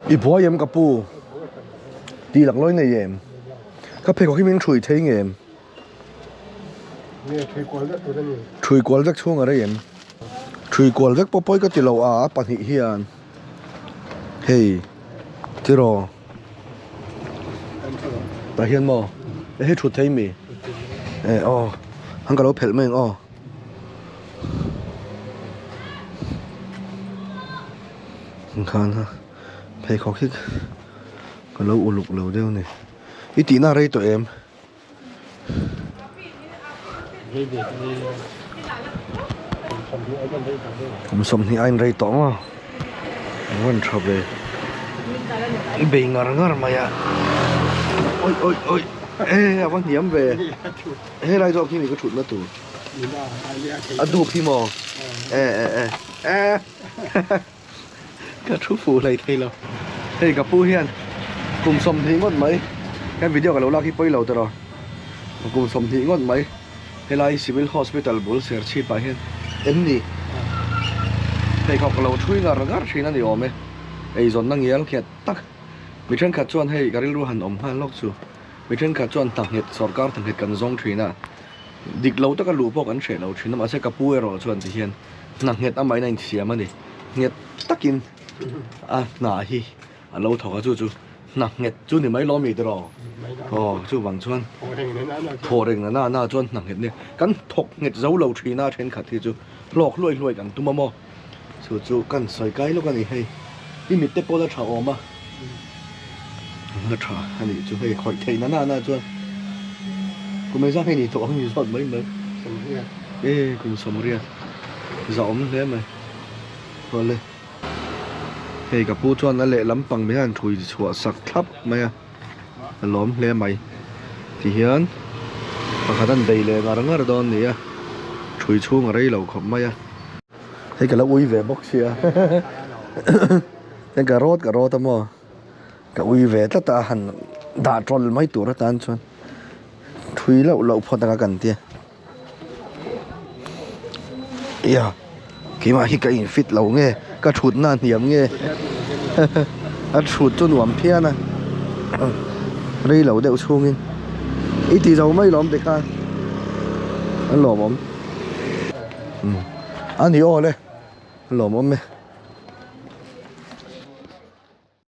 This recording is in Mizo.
I buai em ka pu? Tih lak lawi nei em? Ka pheikhawk hi min hrui thei nge em? Hrui kual vek chhung a rei em? Hrui kual vek pawh pawi ka ti lo a, a pahnih hian hei tiraw tah hian maw hei thut thei mi? Eh aw han ka lo phelh mai ang aw. Khan a pheikhawk hi ka lo uluk lo deuh a ni i tihna a rei tawh em? Kum sawmhnih a inrei tawh maw an rawn tha ve bei ngar ngar mai a awi awi awi e a va hniam ve helai zawk hi mi ka thutna tur a dup hi maw e e e e. Ka thu fuh hlei thei lo. Hei ka pu hian kum 20 ngawt mai he video ka lo lak hi pawi lo tawh kum 20 ngawt mai helai civil hospital bul ser chhip ah hian em ni pheikhawk ka lo thui ngar ngar thin a ni awm e eizawnna ngial nghet tak mi thenkhat chuan hei ka rilru han awm nghal lawk chu mi thenkhat chuan hna nghet sorkar hna nghet kan zawng thin a dik lo taka luh pawh kan hreh lo thin a mahse ka pu erawh chuan ti hian hna nghet amahin a insiam a ni nghet takin a hna hi a lo thawk a chu chu hna nghet chu ni mai lawm mi tiraw aw chuvang chuan thaw reng na na chuan hna nghet nia kan thawk nghet zo lo thin a thenkhat hi chu hlawk hluai hluai kan tum a maw chu chu kan sawi kai lawk a ni hei i mit te pawh la tha awm a la tha a nih chu hei khawih theih na na na chuan kum engzah nge ni tawh ang ni zawt mai mai e kum sawmriat zahawm hle mai awle hei ka pu chuan a lehlam pang mai hian thui chhuah sak thlap mai a a lawm hle mai tihian pakhat an bei leh ngar ngar dawn a ni a thui chhung a rei lo khawp mai a hei ka lo ui ve bawk sia hei ka rawt ka rawt a maw ka ui ve tlat a han dah tawl mai tur atan chuan thui loh loh phawt anga kan tia. Ia keimah hi ka in fit lo nge ka thut na a hniam nge a thut chu nuam phian a rei lo deuh chhungin i ti zo mai lawm tikhan a lawmawm a ni aw le a lawmawm e.